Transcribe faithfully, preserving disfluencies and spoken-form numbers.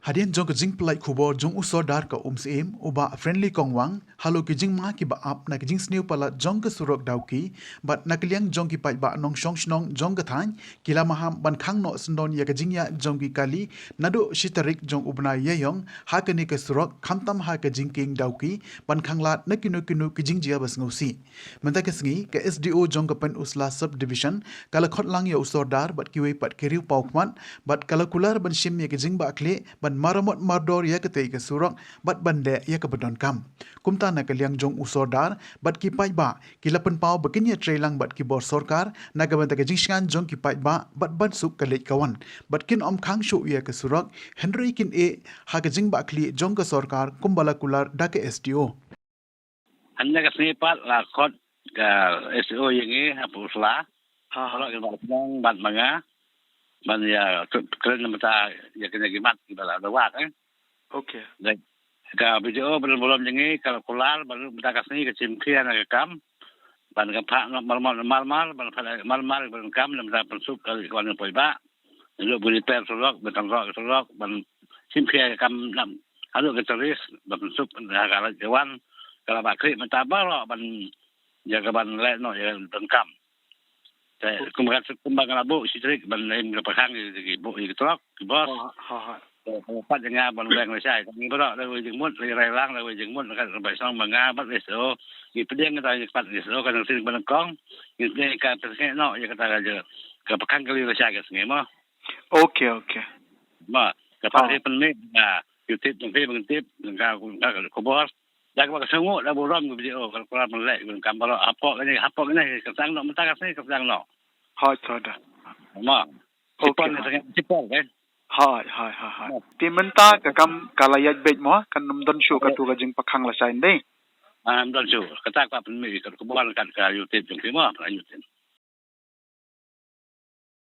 Hadien jong ka jingpynlait khubor jong u Sordar ka Umsyiem, u Bah Friendly Kongwang, halor ki jingma kiba ap na ki jingsniew palat jong ka surok Dawki, bad na ka liang jong ki paidbah nongshong shnong jong ka thaiñ, ki la maham ban khang noh syndon ïa ka jingïaid jong ki kali, naduh shi tarik jong u bnai Ïaïong, ha kane ka surok, khamtam ha ka jingkieng Dawki, ban khang lad na kino kino ki jingjia ba sngewsih. Mynta ka sngi, ka S D O jong ka Pynursla Subdivision, ka la khot lang ïa u Sordar bad kiwei pat ki riew paw khmat, bad ka la kular ban shim ïa ka jingbah khlieh, ban maramot mardor ïa katei ka surok, bad ban leh ïa kaba donkam. Kumta na ka liang jong u Sordar, bad ki paidbah, ki la pynpaw ba kin ïatrei lang bad ki bor sorkar, na ka bynta ka jingshngaiñ jong ki paidbah, bad ban suk ka leit ka wan. Bad kin ym khang shuh ïa ka surok, hynrei kin ïeh, ha ka jingbah khlieh jong ka sorkar, kumba la kular da ka S D O. Hynne ka sngi pat la khot ka S D O ïa ngi ha Pynursla. Ha, ha. Paralok ïa ba la pynlong bad ma nga ban ïa kren na bynta ïa kine ki mat kiba la da wad, eh. Okay. Ka B D O ba la burom ïa ngi ka la kular ba mynta ka sngi ka shim khia na ka kam. Ban ka phah noh marmar marmar, ban phah marmar ban kam na bynta pynsuk ka leit ka wan ka paidbah. Ïa ba repair surok, ban tang surok, surok, ban shim khia ka kam nam. Haduh ka tarik, ban pynsuk ha ka leit ka wan, ka la bah khlieh mynta baroh ban ïa ka ban leh noh ïa ka donkam. Te kumba ka, kumba ka la buh shi tarik ban leh ka pakhang ïa ki buh ïa ki trok, ki bos. Ha, ha, ha. Te kumba pat ïa nga ban weng lashai. Ngi baroh da wei jingmut, da rai lang da wei jingmut, ka bai song ba nga bad S D O. Ngi pdiang kata ïa pat S D O ka nang sing ban kong. Ngi pdiang ka pynskhem noh ïa kata ka, ka pakhang kali lashai ka sngi mo. Okay, okay. Mo, ka pat ri pynmih, ka YouTube nang phi ban tip, ka, ka khubor. Da kaba ka sngew da burom ka video ka kular ban leh ban kam baroh hapoh kane, hapoh kane ka sdang noh mynta ka sngi ka sdang noh. Hooid, Sordar. Mo. Sipor ka sdang, sipor ka. Hooid, hooid, hooid, hooid. Te mynta ka kam ka la ïaid beit mo, kan ym don shuh katu ka jingpakhang lashai ndei. Ah, ym don shuh. Kata ka pynmih ka khubor kat ka YouTube jong phi mo, ka YouTube.